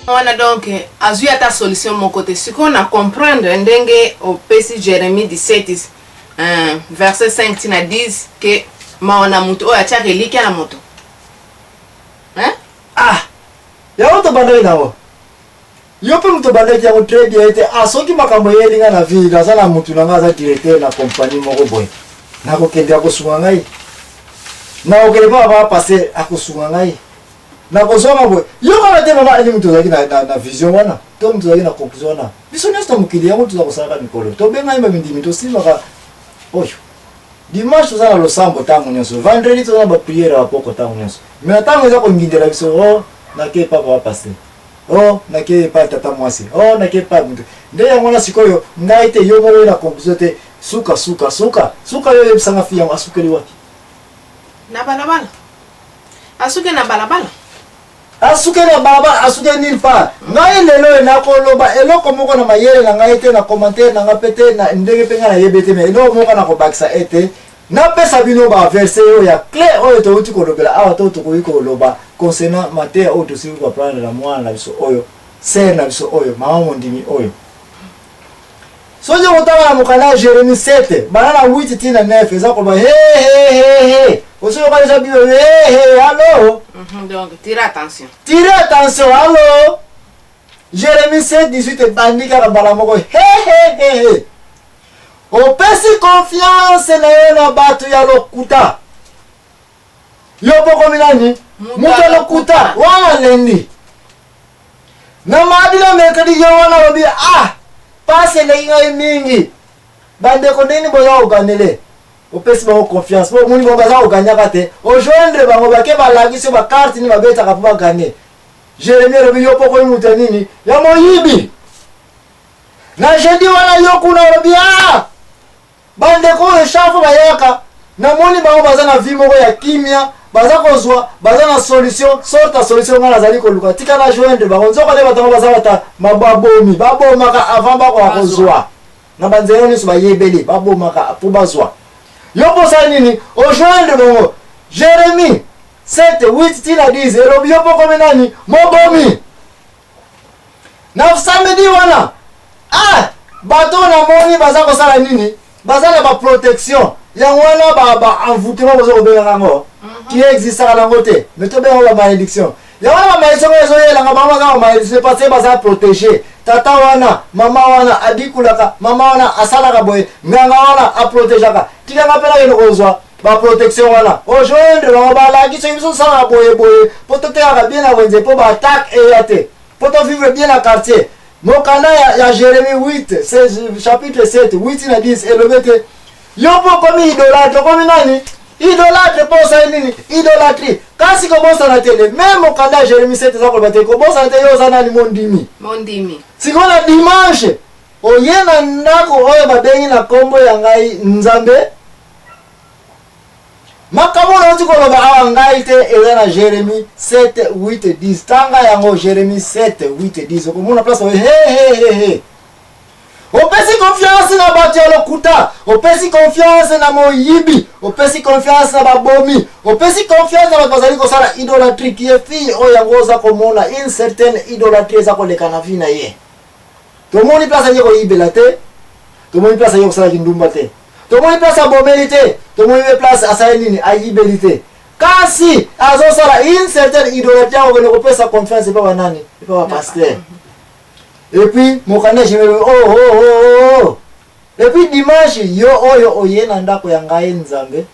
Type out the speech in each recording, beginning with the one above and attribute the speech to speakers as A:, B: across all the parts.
A: Wana donc azwi ata solution moko te. Sikoyo na comprendre ndenge opesi Jeremie 17 verset 5 ti na 10 ke mawa na moto oyo atiaka elikya na moto, hein?
B: Ah, yango tobandaki nango, yo mpe moto obandaki yango très bien ete ah, soki makambo eyeli ngai na vie, naza na motu na ngai aza directeur na compagnie moko boye, nakokende akosunga ngai, nakokende mpo baba passe akosunga ngai, nakozonga boye. Yo kaka te, mama Ani, moto ozalaki na vision wana to moto ozalaki na conclusion wana. Biso nyonso na mokili yango toza kosalaka mikolo tobengani bamindimi, tosimbaka oyo dimanche toza na losambo ntango nyonso, vendredi toza na baprière ya bapoko ntango nyonso, mais na ntango eza kongindela biso, o nake epa papa pasteur, o nake epa tata mwasi, o nake epa moto nde yango wana. Sikoyo ngai te, yo moko oye na conclusion te. Suka suka suka suka, yo oyebisanga fille yango asukeli wapi?
A: Na balabala, asuki na balabala.
B: Asuki na balabala, asuki nulle part. Ngai lelo oyo nakoloba eloko moko na mayele na ngai te, na commentaire na ngai mpe te, na ndenge mpe ngai nayebi te, mais eloko moko nakobakisa ete napesa bino baverset oyo ya clé oyo touti kolobela awa to tokoki koloba concernant mateya oyo tosili koapprendre na mwana na biso oyo, sœur na biso oyo, mama mondimi oyo. Soki okotanga na mokanda ya Jérémie 7 banda na 8 ti na 9, eza koloba he he he he. Osoyoka deja Bible, he he, allo.
A: Donc tire attention.
B: Tire attention, allo. Jérémie 7 18 ebandi kaka mbala moko he he he he. Opesi confiance na yo na bato ya lokuta, yo bokomi nani? Moto ya lokuta. Wana lundi na mardi na mercredi, yo wana alobi: ah, pasi eleki ngai mingi, bandeko, ndenge boza koganele. Opesi bango confiance po omoni bango baza koganyaka te, ojoindre bango, bake balakisi yo bacarte nini babetaka mpo baganye. Jérémie alobi: yo mpo okomi moto ya nini? Ya moyibi. Na jeudi wana, yo kuna olobi: ah, bandeko oyo, chaque fois bayaka, namoni bango baza na vie moko ya kimia, baza kozwa, baza na solution, sorte ya solution ngai nazali koluka, tika na joindre bango. Nzoka nde bato yango baza bata babomi, babomaka avant bakoka kozwa na banzela nyonso bayebeli, babomaka mpo bazwa. Yo mpo osala nini? Ojoindre bango. Jérémie 7 8 tina 10 elobi: yo mpo okomi nani? Mobomi. Na samedi wana, ah, bato oyo namoni baza kosala nini? Baza na baprotection yango wana, ba envoûtement boza kobengaka yango qui existaka nango te, mais tobenga yango bamalédiction. Yango wana bamalédiction oyo ezoyelanga bango, baza bamalédiction parce que baza protégé. Tata wana, mama wana abikulaka, mama wana asalaka boye, nganga wana aprotégeaka, tikanga mpe nakende kozwa baprotection wana. Ojoindre bango, balaki soki biso tosalaka boye boye mpo totekaka bien na wenze, mpo baattaque eya te, mpo tovivre bien na quartier. Mokanda ya Jérémie 8 16, chapitre 7 8 na 10 elobi ete yo mpo okomi idolâtre. Okomi nani? Idolâtre. Mpo osali nini? Idolâtrie. Kasi kobosana te, le même mokanda ya Jérémie 7 eza koloba te, kobosana te, yo oza nani? Mondimi.
A: Mondimi.
B: Sikoyo na dimanche oye na ndako oyo babengi na nkombo ya ngai Nzambe. Makambo nauti koloba awa, ngai te, eza na Jérémie 7 8 10. Tanga yango, Jérémie 7 8 10, okomona place oyo he he he he. Opesi confiance na bato ya lokuta, opesi confiance na moyibi, opesi confiance na babomi, opesi confiance na bato bazali kosala idolâtrie. Kie fille oyo, yango oza komona une certaine idolâtrie eza koleka na vie na ye. Tomoni place aye koyibela te, tomoni place aye kosalaki ndumba te, tomoni place abomeli te, tomoni mpe place asali nini, ayibeli te, kasi azosala une certaine idolâtrie. Akokende kopesa confiance epa banani? Epa bapasteur. Et puis mokanda Jérémie, oh, oh, oh, oh. Et puis dimanche yo oyo oye na ndako ya ngai Nzambe,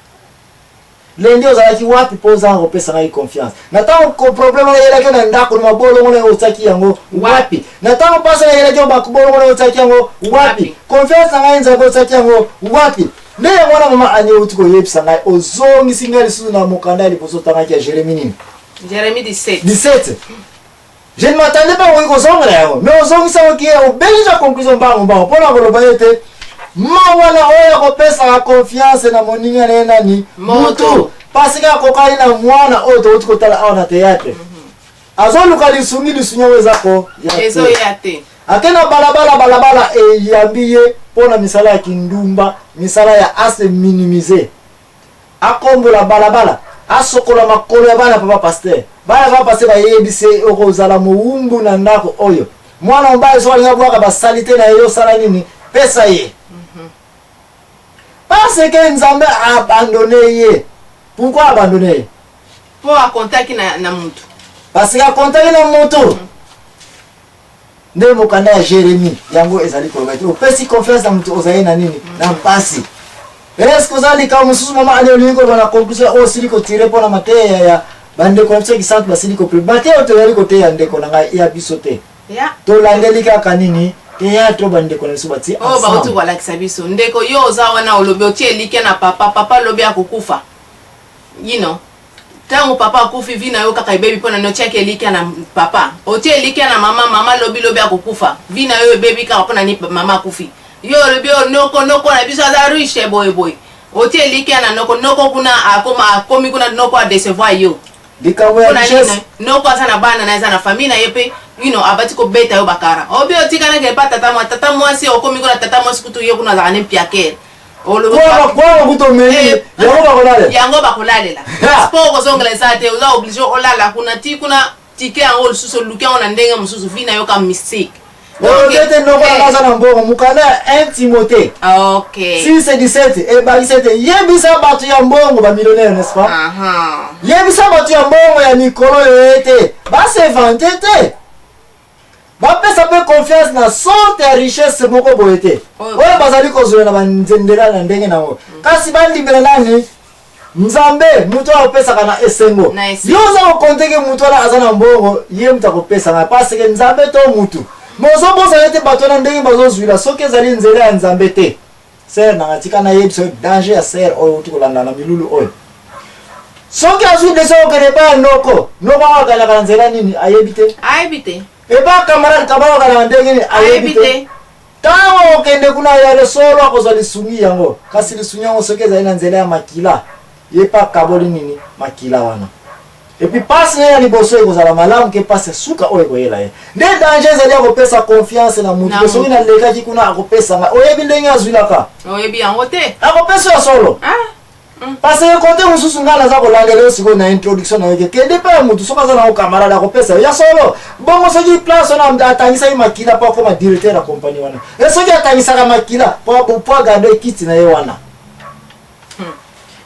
B: lundi ozalaki wapi mpo ozanga kopesa ngai confiance? Na ntango problème nayelaki na ndako na mabolongo na yo, otiaki yango wapi? Na ntango mpasi nayelaki yo, mabolongo na yo otiaki yango wapi? Confiance na ngai Nzambe, otiaki yango wapi? Nde yango wana, mama Ani, outi koyebisa ngai, ozongisi ngai lisusu na mokanda ya liboso otangaki ya Jérémie nini?
A: Jérémie 17.
B: 17. Je ne m'attendais pas okoki kozongela yango, mais ozongisa oki, obengisa conclusion mbango mbango mpona koloba ete mawa na oyo akopesaka confiance na moninga na ye nani?
A: Moto.
B: Parce que akokani na mwana oyo towuti kotala awa na theatre. Azoluka lisungi, lisungi yango eza ko ya te.
A: Ezoya te.
B: Ake na balabala, balabala eyambi ye mpo na misala ya kindumba, misala ya a se minimiser. Akombola balabala, asokola makolo ya bana papa pasteur. Bana papa pasteur bayebisi ye okozala mowumbu na ndako oyo. Mwana mobali soki alingi abwaka ba salite na ye, yo sala nini? Pesa ye. Parce que Nzambe a abandonne ye. Pourquoi abandonne ye?
A: Po akontaki na, na mutu.
B: Parce que akontaki na mutu. Nde mokanda ya Jeremie yango ezali koloba ete opesi confiance na mutu ozali na nini? Na mpasi. Est-ce que oza likambo mosusu mama Annie olingi koloba na conclusion oyo osili kotire mpo na mateya ya bandeko na biso ya kisantu basili kopre mateya oyo tozali koteya ndeko na ngai ya biso te.
A: Ya.
B: Tolandeli kaka nini? Théâtre ba ndeko na biso batie
A: Oyo bauti ensemble. kolakisa biso. Ndeko yo oza wana olobi otie elikya na papa, papa lobi akokufa. You know. Tango papa akufi vie na yo kaka ebebi pona nini otiaki elikya na papa. Otie elikya na mama, mama lobi lobi akokufa. Vie na yo ebebi kaka pona nini mama akufi. Yo olobi oh noko, noko na biso aza riche boye boye. Otie elikya na noko, noko kuna akoma akomi kuna noko a decevoir yo.
B: Likambo ya
A: Pona
B: richesse.
A: nini noko aza na bana na aza na famille na ye pe you know abati kobeta yo bakara obi otikalaki epa tata mwa tata mwasi okomi kuna tata mwasi kutu ye kuna azalaka ne mpiakere olobi
B: Kwanga kwanga kutu omeli
A: Eh,
B: yango bakolalela.
A: yango bakolalela po okozongela eza te oza oblige olala kuna ti kuna tike yango lisusu oluki yango na ndenge mosusu vi na yo ka mystique
B: Olobi ete noko na nga aza na mbongo, mokanda ya 1 Timothee
A: Ok.
B: 6 et 17 ebakisi ete yebisa bato ya mbongo ba millionnaire n'est-ce pas?
A: Aha.
B: Yebisa bato ya mbongo ya mikolo oyo ete ba se vanter te, bapesa mpe confiance na sorte ya richesse moko boye te
A: Oyo
B: oyo bazali kozwela na banzendela na ndenge na yango, kasi bandimela nani? Nzambe, moto oyo apesaka na esengo.
A: Na esengo.
B: Yo oza kokonte ke moto wana aza na mbongo, ye moto akopesa ngai parce que Nzambe to mutu. Mais ozobosana ete bato wana ndenge bazozwila soki ezali nzela ya Nzambe te. Sœur nanga tika nayebisa yo danger ya sœur oyo outi kolanda na milulu oyo. Soki azwi deja kokende epai ya noko, noko yango akendaka na nzela nini ayebi te.
A: Ayebi te.
B: Epai ya camarade, camarade akendaka na ndenge nini ayebi
A: Ayebi
B: te.
A: te.
B: Tango okende kuna ya solo akozwa lisungi yango, kasi lisungi yango soki ezali na nzela ya makila, ye pe akaboli nini? Makila wana. Et puis pasi na ye ya liboso ekozala malamu ke pasi ya suka oyo ekoyela ye. Nde danger ezali ya kopesa confiance na mutu ke soki nalekaki kuna akopesa ngai. Oyebi ndenge azwilaka?
A: Oyebi yango te.
B: Akopesa ya solo.
A: Ah.
B: Parce que kote mosusu ngai naza kolandela yo sikoyo na introduction na yo ke kende mpe ya motu soki aza nango camarade akopesa yo ya solo bongo soki place wana atangisaki makila mpo akoma directeur ya compagnie wana e soki atangisaka makila mpo agarde kiti na ye wana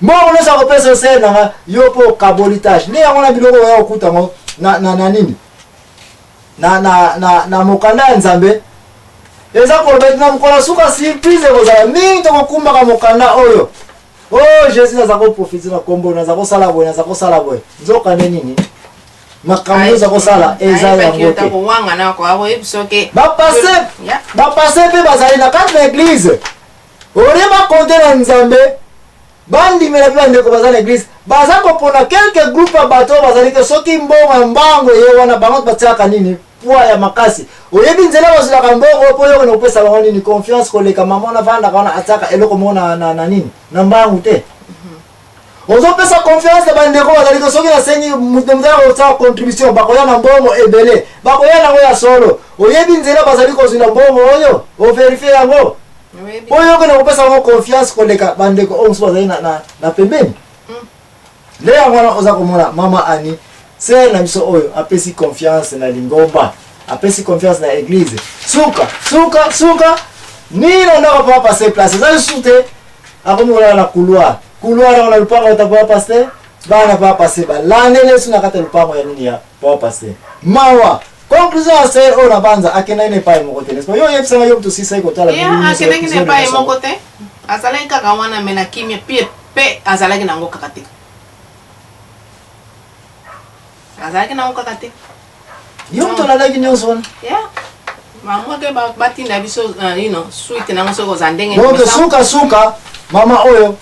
B: mbongo nyonso akopesa yo sere nanga yo mpo okaboli tage nde yango na biloko oya kokuta yango na, na, na nini na, na, na, na mokanda ya Nzambe eza koloba ete na mokolo ya suka surprise ekozala mingi. Tokokumbaka mokanda oyo o oh, Jesus naza koprofite na kombo naza kosala boye naza kosala boye, nzoka nde nini makambo oza kosala eza yango te. Bapaster bapaster mpe bazali na kati na eglise olie bakonte na Nzambe Bandimela mpe bandeko baza na eglise baza kopona quelques groupe ya bato oyo bazali ke soki mbongo ya mbango eye wana bango batiaka nini poids ya makasi. Oyebi nzela bazwelaka mbongo mpo yo okende kopesa bango nini confiance koleka mama wana avandaka wana atiaka eloko moko na, na, na nini na mbangu te. Ozopesa confiance na bandeko bazali ke soki nasengi moto moto akosala contribution bakoya na mbongo ebele, bakoya nango ya solo. Oyebi nzela bazali kozwela mbongo oyo, overifie yango. Oyo okende kopesa bango confiance koleka bandeko oyo mosusu bazali na, na, na pembeni. Nde yango wana oza komona mama Annie sœur na biso oyo apesi confiance na lingomba, apesi confiance na eglise. Suka suka suka ni na ndako papa pasteur place eza lisusu te, akomi kolala na couloir. Couloir yango na lupango ya papa pasteur, bana papa pasteur balandeli yesu na kati ya lupango ya nini ya papa pasteur. Mawa. Conclusion ya sœur oyo na banza akendaki na epai moko te, n'est-ce pas? Yo oyebisanga yo moto osisaki kotala
A: Yeah,
B: milulu nyonso ya
A: akendaki na
B: episode
A: epai
B: nyonso.
A: moko te, azalaki kaka wana me na kimia pie pe azalaki nango kaka te, azalaki nango kaka te.
B: Yo moto olandaki nyonso wana.
A: Yeah. Bamwake batinda biso you know, suite nango soki oza ndenge
B: Donc
A: nini.
B: suka suka mama oyo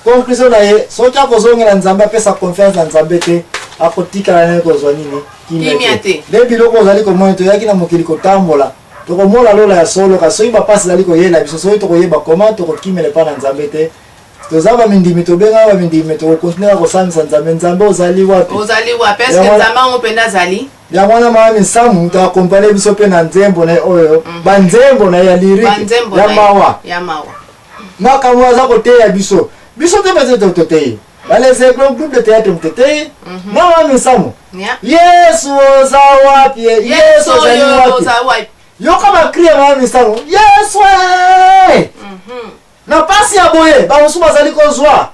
B: Conclusion na ye, soki akozongela Nzambe, apesa confiance na Nzambe te, akotikala naye kozwa nini?
A: Kimia te.
B: Nde biloko ozali komona, toyaki na mokili kotambola, tokomona lola ya solo, kasi soki bapasi ezali koyela biso, soki tokoyeba comment tokokimela epai na Nzambe te, Toza ba mindimi, tobengaka ba mindimi, mais tokokontinue kaka kosambisa Nzambe. Nzambe ozali wapi?
A: Ozali wapi? Est-ce que Nzambe yango mpenza azali?
B: Yango wana mama Misamu moto akompane biso mpe na nzembo na ye oyo, ba nzembo na ye ya lyrique ya mawa.
A: Ya mawa.
B: Makambo aza koteya biso. Biso te mpe toteyi. Ba les aiglons groupe de théâtre moto eteyi. Na mama Misamu. Yesu oza wapi? Yesu ozali wapi? Yoka ba cri ya mama Misamu. Yesu! Na pasi ya boye, ba mosusu bazali kozwa.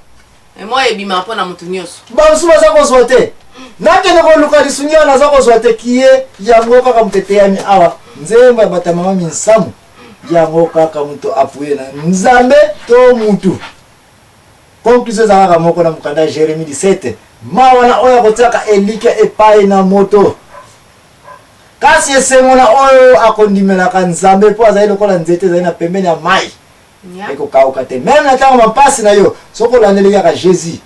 A: Moi ebima mpo na moto nyonso.
B: Ba mosusu baza kozwa te. Nakende koluka lisungi awa naza kozwa te kiye yango kaka moto eteyami awa nzembo ya bato ya mama Misamu yango kaka moto apuye na Nzambe to mutu. Conclusion eza kaka moko na mokanda ya Jeremie 17 mawa na oyo akotiaka elikya epai na moto kasi esengo na oyo akondimelaka Nzambe mpo azali lokola nzete ezali na pembeni ya mai ekokauka te meme na ntango mampasi na yo soki olandeli kaka Jesus.